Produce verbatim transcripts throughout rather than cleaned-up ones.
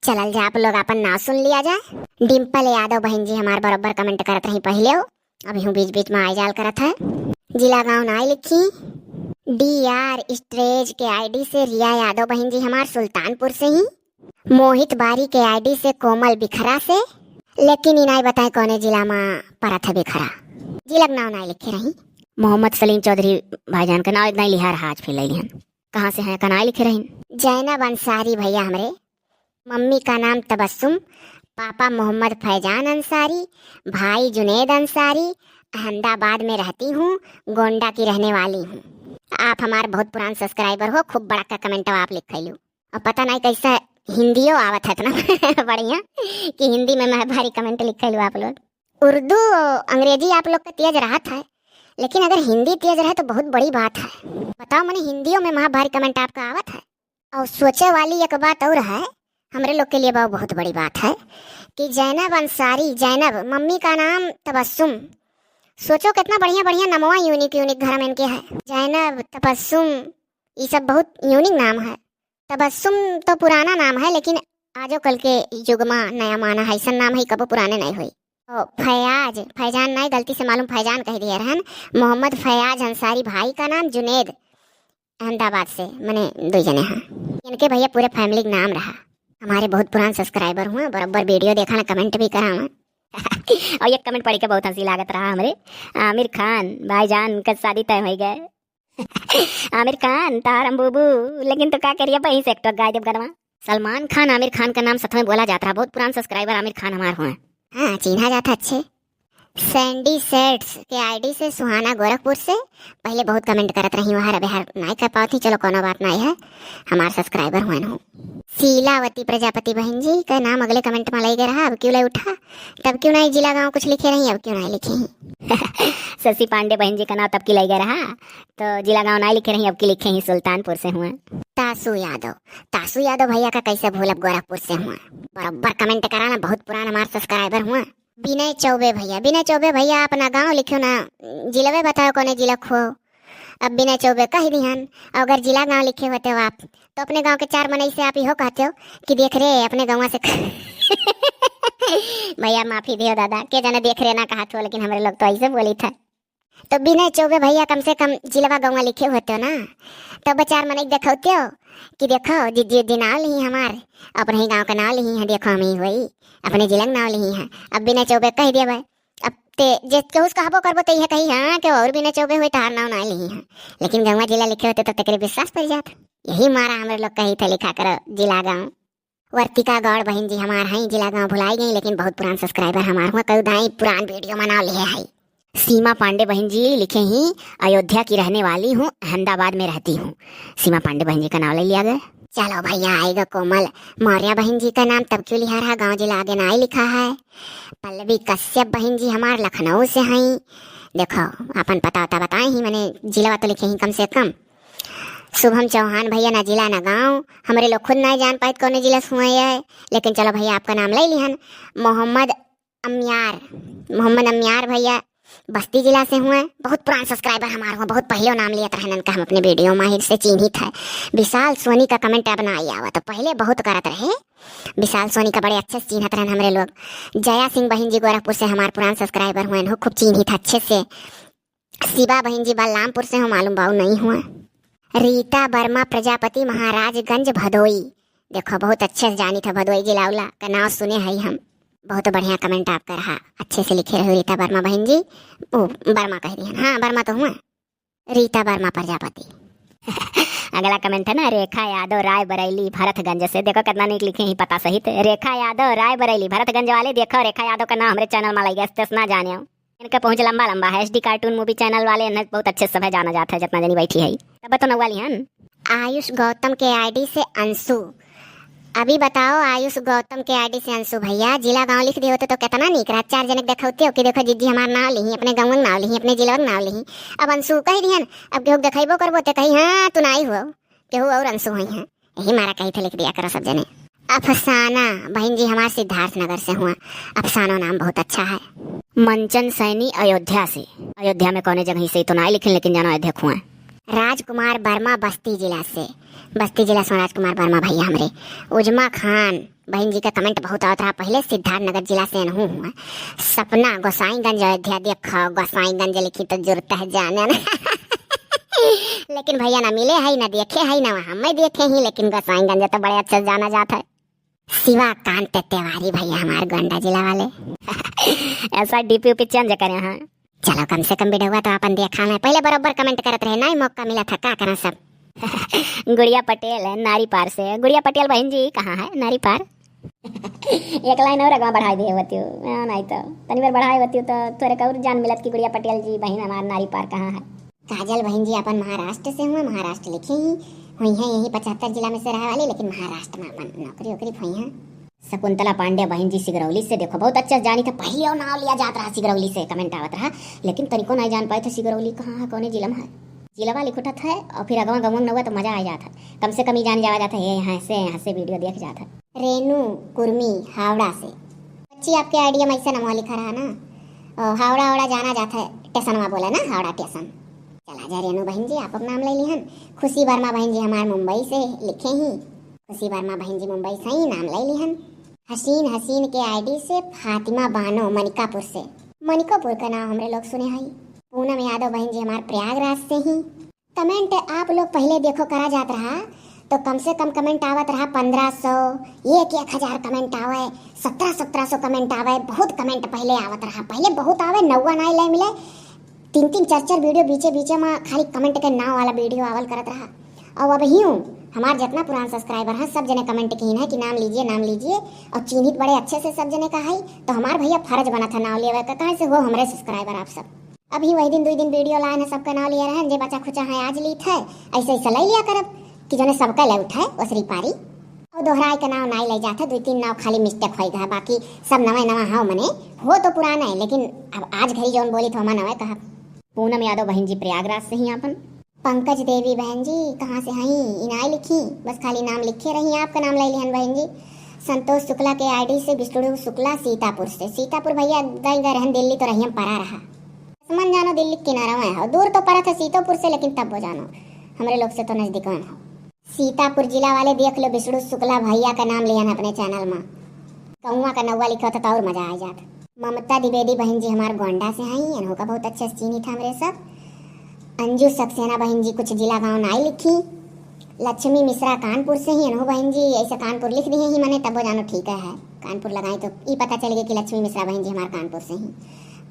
चलल जा, आप लोग आपन नाव सुन लिया जाए। डिम्पल यादव बहिन जी हमार बरोबर comment करत रही पहिले हो, अभी हूँ बीच बीच में आय जाल करत है। जिला गाँव नाई लिखी, डी आर स्ट्रेज के आईडी से रिया यादव बहिन जी हमार सुल्तानपुर से ही, मोहित बारी के आईडी से कोमल बिखरा से, लेकिन ई नाई बताए कौने जिला में परत है बिखरा। जिला के नाव नाई लिखे रही। मोहम्मद सलीम चौधरी भाईजान के नाव नाई लिहा रहा, आज फिर ले लिहन। कहाँ से हैं, का नाई लिखे रही। जैनब अंसारी भैया हमरे, मम्मी का नाम तबस्सुम, पापा मोहम्मद फैजान अंसारी, भाई जुनैद अंसारी, अहमदाबाद में रहती हूँ, गोंडा की रहने वाली हूँ। आप हमार बहुत पुरान subscriber हो, खूब बड़ा का comment आप लिख खैलू। और पता नहीं कैसा हिंदियो आवत है इतना बढ़िया कि हिंदी में मैं भारी comment लिख खैलू आप लोग। उर्दू और अंग्रेजी आप लोग का तेज रहत है, लेकिन अगर हिंदी तेज रहे तो बहुत बड़ी बात है। बताओ मने, हिंदियों में महा भारी comment आपका आवत है। और सोचे वाली एक बात और है, हमरे लोग के लिए बहुत, बहुत बड़ी बात है कि जैनब अंसारी, जैनब, मम्मी का नाम तबस्सुम। सोचो कितना बढ़िया बढ़िया नमवा, unique unique घर में इनके है। जैनब, तबस्सुम, ये सब बहुत unique नाम है। तबस्सुम तो पुराना नाम है, लेकिन आजो कल के युग में नया माना है, ऐसा नाम है कबो पुराने नहीं हुई। तो फैयाज, फैजान नहीं, गलती से मालूम फैजान कह दिया रहन, मोहम्मद फैयाज अंसारी भाई का नाम, जुनैद अहमदाबाद से, मने दो जने हैं। इनके भैया पूरे family का नाम रहा। हमारे बहुत पुरान subscriber हुए, बराबर video देखा ना, comment भी करा हुआ। और एक comment पढ़ के बहुत हंसी लागत रहा हमरे। आमिर खान भाईजान का शादी तय हो गए। आमिर खान तार हम बूबू, लेकिन तो का करिए, वहीं से एक ठो गाय देव गनवा। सलमान खान आमिर खान का नाम सथ में बोला जाता है। बहुत पुरान subscriber आमिर खान हमार हुए। हाँ, चिन्हा जाता अच्छे। सैंडी सेट्स के आईडी से सुहाना गोरखपुर से, पहले बहुत comment करत रही वहाँ, अब यार नाई कर पावत ही, चलो कोनो बात नाई है, हमार subscriber हुए हो। शीलावती प्रजापति बहन जी का नाम अगले comment में लगे रहा, अब क्यों ले उठा, तब क्यों नाई जिला गाँव कुछ लिखे रही, अब क्यों नाई लिखे ही। शशि पांडे बहन जी का नाम तब की लगे रहा, तो जिला गाँव नाई लिखे रही, अब की लिखे ही सुल्तानपुर से हुए। तासू यादव, तासू यादव भैया का कैसे भूलब, गोरखपुर से हुए, बराबर comment करा ना, बहुत पुरान हमार subscriber हुए। विनय चौबे भैया, विनय चौबे भैया अपना गाँव लिखो ना, जिलवे बताओ कौने जिला खो। अब विनय चौबे कह दिहन, अगर जिला गाँव लिखे होते हो आप, तो अपने गाँव के चार मनई से आप इहो कहते हो कि देख रे, अपने गाँव से भैया माफी दियो दादा, के जाने देख रे ना कहत हो, लेकिन हमरे लोग तो ऐसे बोली था। तो विनय चौबे भैया कम से कम जिलवा गाँव लिखे होते हो ना, तब चार मनई देखौते हो कि देखो जिज्जी उज्जी नाव लिही हमार, अपने ही गाँव का नाव लिही है, देखो हम ही हुई, अपने जिला का नाव लिही है। अब विनय चौबे कह दिया भाई, अब ते जे केहू से कहबो करबो तो यह कही हाँ कि और विनय चौबे हुई, तहार नाव ना लिही है, लेकिन गाँव जिला लिखे होते तो तेकरे विश्वास पड़ जात। यही मारा हमरे लोग कही थे लिखा करो जिला गाँव। वर्तिका गौड़ बहन जी हमार हैं, जिला गाँव भुलाई गई, लेकिन बहुत पुरान subscriber हमार हुआ, कई दाई पुरान video में नाव लिहे है। सीमा पांडे बहन जी लिखे ही, अयोध्या की रहने वाली हूँ, अहमदाबाद में रहती हूँ। सीमा पांडे बहन जी का नाव ले लिया गया। चलो भैया, आएगा कोमल मौर्य बहन जी का नाम, तब क्यों लिहा रहा, गाँव जिला आगे नाई लिखा है। पल्लवी कश्यप बहन जी हमार लखनऊ से हैं, देखो अपन पता वता बताए ही, मने जिला तो लिखे ही कम से कम। शुभम चौहान भैया ना जिला ना गाँव, हमरे लोग खुद नाई जान पाइत कौने जिला से हुए है, लेकिन चलो भैया आपका नाम ले लिहन। मोहम्मद अम्यार, मोहम्मद अम्यार भैया बस्ती जिला से हुए, बहुत पुरान subscriber हमार हुआ, बहुत पहले नाम लियत रहन इनका हम अपने video में, हिट से चिन्हित है। विशाल सोनी का comment अब ना आई आवा, तो पहले बहुत करत रहे, विशाल सोनी का बड़े अच्छे से चिन्हत रहन हमरे लोग। जया सिंह बहन जी गोरखपुर से हमार पुरान subscriber हुए, इनको खूब चिन्हित अच्छे से। शिवा बहन जी बलरामपुर से हो, मालूम बाऊ नहीं हुआ। रीता वर्मा प्रजापति महाराजगंज भदोई, देखो बहुत अच्छे से जानी था भदोई जिला उला का नाव सुने है हम। बहुत बढ़िया comment आपका रहा, अच्छे से लिखे रहो रीता वर्मा बहन जी। ओ वर्मा कह दिया, हाँ वर्मा तो हुआ, रीता वर्मा प्रजापति। अगला comment है ना, रेखा यादव रायबरेली भरतगंज से, देखो कितना नीक लिखे ही पता सहित। रेखा यादव रायबरेली भरतगंज वाले, देखो रेखा यादव का नाम हमरे channel में लगे, ना जाने हो। इनका पहुँच लंबा लंबा है, एसडी cartoon movie channel वाले इन्हें बहुत अच्छे से सभे जाना जाता है, जितना जनी बैठी है। तब तो नौवाली हन। आयुष गौतम के आईडी से अंशु, अभी बताओ आयुष गौतम के आईडी से अंशु भैया जिला गाँव लिख दिए होते तो कितना नीक रहत। चार जने के देखौते हो कि देखो जिज्जी हमार नाव लिही, अपने गाँव के नाव लिही, अपने जिला के नाव लिही। अब अंशु कह दिहन, अब केहू के देखैबो करबो ते कही हाँ तू नाई हुआ, केहू और अंशु हुई हैं। यही मारा कही थे लिख दिया करो सब जने। अफसाना बहन जी हमार सिद्धार्थ नगर से हुआ, अफसानो नाम बहुत अच्छा है। मंचन सैनी अयोध्या से, अयोध्या में कौने जगह से तो नाई लिखिन, लेकिन जानो अयोध्या खुआ। राजकुमार वर्मा बस्ती जिला से, बस्ती जिला से राजकुमार वर्मा भैया हमरे। उजमा खान बहिन जी का comment बहुत आवत रहा पहिले, सिद्धार्थनगर जिला से एनहू हुआ। सपना गोसाईगंज अयोध्या, देखो गोसाईगंज लिखी तो जुड़ता है जाने ना। लेकिन भैया ना मिले है, ना देखे है, ना वहाँ मैं देखे ही, लेकिन गोसाईगंज तो बड़े अच्छे से जाना जाता है। शिवाकांत तिवारी भैया हमार गोंडा जिला वाले। ऐसा डीपी उपी चेंज करे हैं। चलो कम से कम वीडियो तो अपन देखा ना, पहिले बराबर comment करत रहे, नहीं मौका मिला था, का करा सब। गुड़िया पटेल है नारी पार से। गुड़िया पटेल बहिन जी कहाँ है नारी पार? एक लाइन और आगवा बढ़ाई दिए होती हो, हाँ, नहीं तो तनी बार बढ़ाई होती हो तो थोड़े का और जान मिलत कि गुड़िया पटेल जी बहिन हमार नारी पार कहाँ है। काजल बहिन जी अपन महाराष्ट्र से हुआ, महाराष्ट्र लिखे ही हुई है, यही पचहत्तर जिला में से रहे वाली, लेकिन महाराष्ट्र में अपन नौकरी वोकरी हुई है। शकुंतला पांडे बहिन जी सिगरौली से, देखो बहुत अच्छा जानी था, पहिले और नाम लिया जात रहा सिगरौली से, comment आवत रहा, लेकिन तनिको नहीं जान पाए थे सिगरौली कहाँ है, कौने जिला में है। जिला वाली खुटत है और फिर अगवा गवा नौवा तो मजा आ जात है, कम से कम ही जान जावा जात है, ये यहाँ से, यहाँ से वीडियो देख जात है। रेनू कुर्मी हावड़ा से। बच्ची आपके आइडिया में ऐसा नमवा लिखा रहा ना, और हावड़ा हावड़ा जाना जात है, टेसनवा बोला ना, हावड़ा टेसन। चला जा रेनू बहिन जी, आप नाम ले लिहन। खुशी वर्मा बहिन जी हमार मुंबई से लिखे ही। खुशी वर्मा बहिन जी मुंबई से ही नाम ले लिहन। हसीन हसीन के आईडी से फातिमा बानो मनिकापुर से। मनिकापुर का नाम हमरे लोग सुने हई। पूनम यादव बहिन जी हमार प्रयागराज से ही। comment आप लोग पहिले देखो करा जात रहा तो कम से कम comment आवत रहा पन्द्रह सौ, एक एक हजार comment आवे, सत्रह सत्रह सौ comment आवे, बहुत comment पहिले आवत रहा, पहिले बहुत आवे, नौवा नाई ले मिले, तीन तीन चार चार वीडियो बीचे बीचे में खाली comment के नाव वाला वीडियो आवल करत रहा। और अब ही हूँ हमार जितना पुरान सब्सक्राइबर हैं सब जने comment कीन है कि नाम लीजिए, नाम लीजिए, और चिन्हित बड़े अच्छे से सब जने का है, तो हमार भैया फर्ज बना था नाव लेवे का, कहाँ से हो हमरे सब्सक्राइबर आप सब। अभी वही दिन दुई दिन वीडियो लाए हैं, सबका नाव लिए रहन, जे बचा खुचा है आज लीत है, ऐसे ऐसे ले लिया करब कि जोने सबका ले उठाए ओसरी पारी। और दोहराए के नाव नाई ले जात है, दुई तीन नाव खाली मिस्टेक होई गए, बाकी सब नवा नवा हाव मने हो तो पुराना है, लेकिन अब आज घड़ी जौन बोली तो हम नवा कहा। पूनम यादव बहन जी प्रयागराज से ही आपन। पंकज देवी बहन जी कहाँ से हई? ई नाई लिखी, बस खाली नाम लिखे रही, आपका नाम ले लिहन बहन जी। संतोष शुक्ला के आईडी से विष्णु शुक्ला सीतापुर से। सीतापुर भैया गए गए रहन दिल्ली तो रहियम परा रहा। मन जानो दिल्ली के किनारा में है, दूर तो पड़त है सीतोपुर से, लेकिन तब वो जानो हमरे लोग से तो नजदीक में है। सीतापुर जिला वाले देख लो, विष्णु शुक्ला भैया का नाम लिहन अपने चैनल में। कौआ का नौवा लिखा था तो और मजा आ जात। ममता द्विवेदी बहन जी हमार गोंडा से हई, इन्हों का बहुत अच्छे से चीनी था हमरे सब। अंजू सक्सेना बहन जी कुछ जिला गाँव नाई लिखी। लक्ष्मी मिश्रा कानपुर से ही, इन्हों बहन जी ऐसे कानपुर लिख दिए ही, मने तब वो जानो ठीक है, कानपुर लगाई तो ई पता चल गया कि लक्ष्मी मिश्रा बहन जी हमार कानपुर से ही।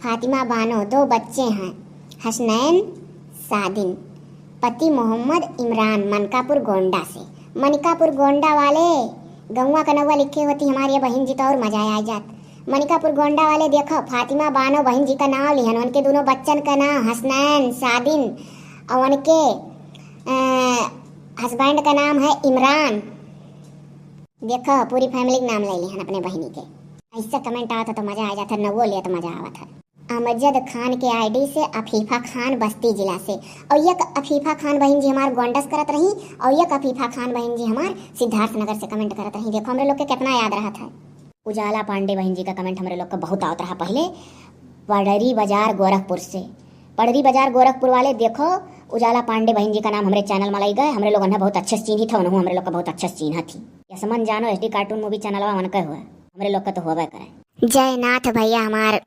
फातिमा बानो, दो बच्चे हैं, हसनैन, सादिन, पति मोहम्मद इमरान, मनकापुर गोंडा से। मनकापुर गोंडा वाले गौवा का नौवा लिखे होती हमारी ये बहन जी तो और मजा आ जात। मनिकापुर गोंडा वाले देखो, फातिमा बानो बहन जी का नाम लिहन, उनके दोनों बच्चन का नाम हसनैन, सादिन, और उनके, अ, हस्बैंड का नाम है इमरान। देखो, पूरी फैमिली के नाम ले लिहन अपने बहिनी के। ऐसा कमेंट आवत है तो मजा आ जाता है, नवो लिया तो मजा आवत है। अमजद खान के आईडी से अफीफा खान बस्ती जिला से, और एक अफीफा खान बहन जी हमार गोंडस करत रही, और एक अफीफा खान बहन जी हमार सिद्धार्थनगर से कमेंट करत रही। देखो, हमरे लोग के कितना याद रहत है। उजाला पांडे बहन जी का कमेंट हमरे लोग का बहुत आवत रहा पहिले। पड़री बाजार गोरखपुर से, पड़री बाजार गोरखपुर वाले देखो, उजाला पांडे बहन जी का नाम हमरे चैनल में लाई गए, हमरे लोग उन्हें बहुत अच्छे से चीन्ही था, उन्होंने हमरे लोग का बहुत अच्छे से चीन्हा थी। यसमन जानो एसडी कार्टून मूवी चैनलवा उनके हुआ, हमरे लोग का तो होबे करे। जयनाथ भैया हमार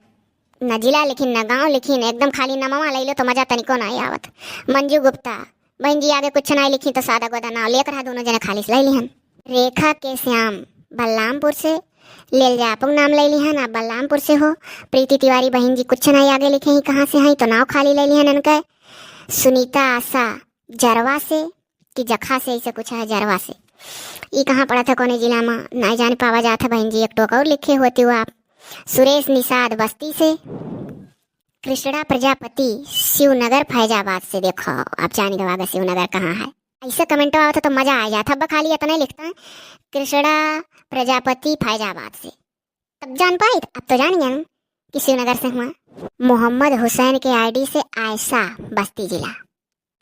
न जिला लिखिन, न गाँव लिखिन, एकदम खाली नमवा लइलो तो मजा तनिको नाई आवत। मंजू गुप्ता, बहन जी आगे कुछ नाई लिखिन तो सादा गोदा नाव लेकर रहा, दोनों जने खाली से लइ लिहन। रेखा के श्याम, बलरामपुर से, लेल जा आपन नाम लइ लिहन, आप बलरामपुर से हो। प्रीति तिवारी, बहन जी कुछ नाई आगे लिखे ही कहाँ से हई तो नाव खाली लइ लिहन इनके। सुनीता आशा, जरवा से, कि जखा से ऐसे कुछ है, जरवा से। ई कहाँ पड़त है, कौने जिला में, नाई जान पावा जात है बहन जी, एक टोक और लिखे होती हो आप। सुरेश निषाद बस्ती से। कृष्णा प्रजापति शिवनगर फैजाबाद से, देखो आप जान गवा शिवनगर कहाँ है। ऐसे कमेंट आवत है तो मजा आ जात है। अब खाली इतना ही लिखता है, कृष्णा प्रजापति फैजाबाद से, तब जान पाई, अब तो जान गया कि शिवनगर से हुआ। मोहम्मद हुसैन के आईडी से आयशा बस्ती जिला।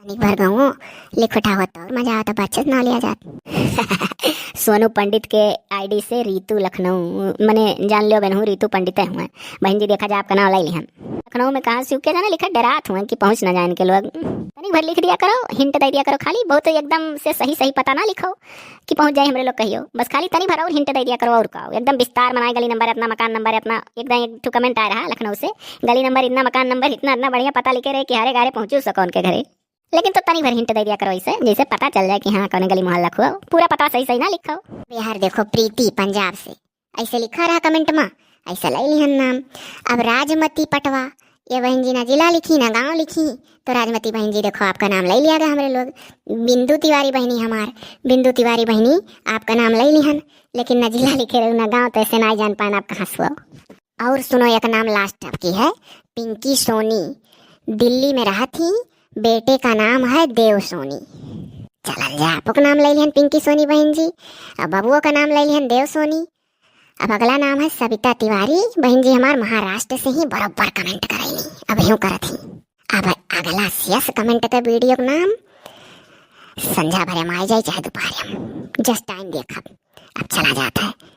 तनिक भर गाँव लिख उठावत और मजा आवत, बच्चे नाव लिया जात। सोनू पंडित के आईडी से रितु लखनऊ, मने जान लियो बहन, हूँ रितु पंडित हुए। बहन जी, देखा जा, आपका नाव ले लिहन। लखनऊ में कहाँ से के जाने लिखा, डरात हुए कि पहुँच ना जाए इनके लोग। तनिक भर लिख दिया करो, हिंट दे दिया करो, खाली बहुत एकदम से सही सही पता ना लिखो कि पहुँच जाए हमरे लोग कहियो। बस खाली तनी भर और हिंट दे दिया करो, और का, एकदम विस्तार मनाए, गली नंबर इतना, मकान नंबर इतना। एकदम एक ठो कमेंट आया रहा लखनऊ से, गली नंबर इतना, मकान नंबर इतना, इतना बढ़िया पता लिखे रहे कि हरे गारे पहुँचू सको उनके घरे। लेकिन तो तनी भर हिंट दे दिया करो ऐसे, जैसे पता चल जाए कि हाँ, कौन गली मोहल्ला खुआ। पूरा पता सही सही ना लिखो। बिहार देखो, प्रीति पंजाब से ऐसे लिखा रहा कमेंट में, ऐसे ले लिहन नाम। अब राजमती पटवा, ये बहन जी ना जिला लिखी ना गांव लिखी, तो राजमती बहन जी देखो, आपका नाम ले लिया गया हमरे लोग। बिंदु तिवारी बहनी हमार, बिंदु तिवारी बहनी, आपका नाम ले लिहन, लेकिन ना जिला लिखे रहू ना गांव, तो ऐसे ना जान पाए आप कहाँ से हो। और सुनो, एक नाम लास्ट आपकी है, पिंकी सोनी, दिल्ली में रहत ही, बेटे का नाम है देव सोनी। चलल जा, आपको नाम ले लिहन पिंकी सोनी बहन जी, अब बबुओ का नाम ले लिहन देव सोनी। अब अगला नाम है सविता तिवारी बहन जी, हमार महाराष्ट्र से ही बरोबर कमेंट करेनी, अब यूं करत ही। अब अगला शेष कमेंट के वीडियो का नाम संझा भरे में आ जाए चाहे दोपहर में, जस्ट टाइम देखब। अब चला जाता है।